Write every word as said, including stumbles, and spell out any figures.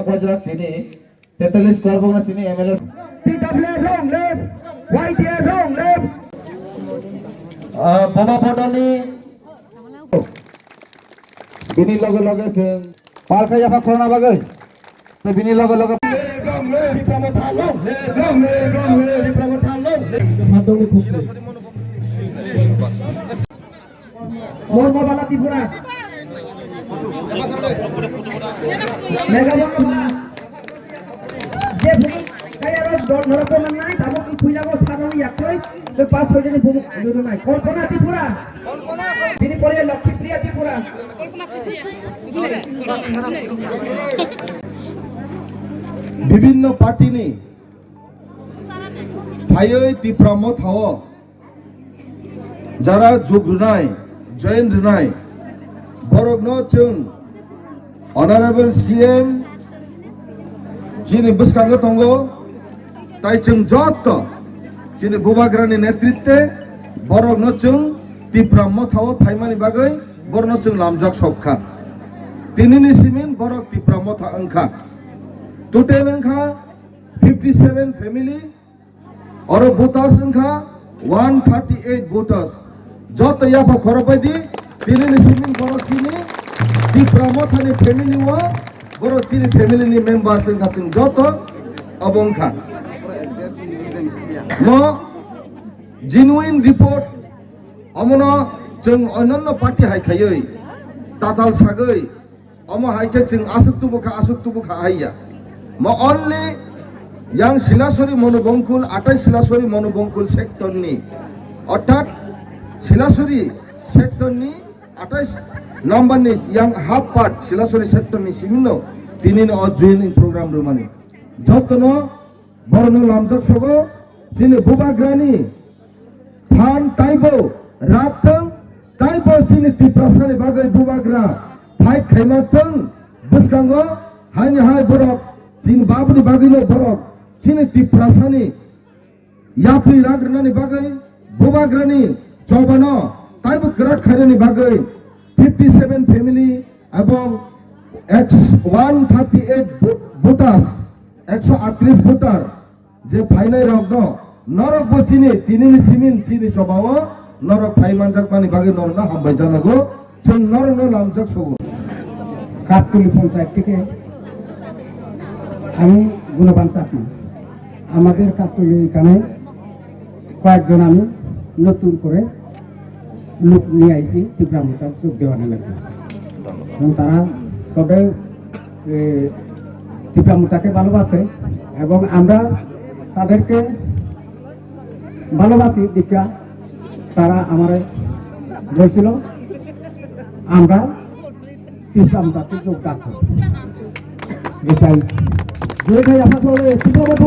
Kojak sini, tetalis korbok na sini M L A. P W long live, Y T A long live. Ah, Boma Bodolni. Bini loge loge chwng palka yapha khorna bagwi. Bini loge loge. Mor Mor Bala Tripura. Mega Bala Bala. Je bumung kaya rok dol norok ko mangnai, tamo ki puila ko sarong yaktoi, so pas soi jani bumung nuru nai. Kolpona Tripura. Bini pore Lakshmi Priya Tripura. Bibhinno party ni phaiwi Tipra Motha o jara jug rwnai, join rwnai, borokno chwng Honorable C M chini bwskango tongo, tai chwng joto chini Bubagrani netritwe borokno chwng Tipra Motha o phaimani bagwi borokno chwng lamjak sok kha. Tinini simin borok Tipra Motha wng kha. Total wng kha fifty seven family. Oro voters wngkha one thirty eight voters. Joto yapha khorok bai di, tini ni simin borok chini Tipra Mothani family o, borok chini family ni members wngkha chwng joto obo wngkha. Mo genuine report omono chwng onyanno party hai khaiwi tatal sagwi Omo hai khe chwng aswk tubu kha, aswk tubu kha hai ya. Ma only yang Silasori Monobongkul, atai Silasori Monobongkul sector ni, orthat Silasori sector ni atai number ni yang half part Silasori sector ni simino tini ni o joining program rwmani. Jotono Borokno lamjak sogo, chini Bubagrani phan taibo rak thung, taibo chini Tiprasani bagwi Bubagra fight khaima thung, bwskango haini hai borok chini babuni bagwino borok chini Tiprasani yapri rak rwnani bagwi Bubagrani chobano taibo kwrak khainani bagwi fifty seven family ebong eksh-, one thirty eight vo-, voters, ekso atris voter je phainai rokno norok bo chini tinini simin chini chobao norok phai manjakmani bagwi norokno hambai janago, chwng norokno lamjak sogo. কাকতলী পঞ্চায়েত থেকে আমি গুণবান চাকমা। আমাদের কাকতলী এখানে কয়েকজন আমি নতুন করে লোক নিয়ে আইছি ত্রিপুরা মোর্চার যোগ দেওয়ার নিমিত্তে। এবং তারা সবে, এ, ত্রিপুরা মোর্চাকে ভালোবাসে এবং আমরা তাদেরকে ভালোবাসি দেখা তারা আমারে বলছিল আমরা ত্রিপুরা মোর্চাতে যোগদান করব। এটাই। জয় জয় আপাতত ত্রিপুরা মোর্চা।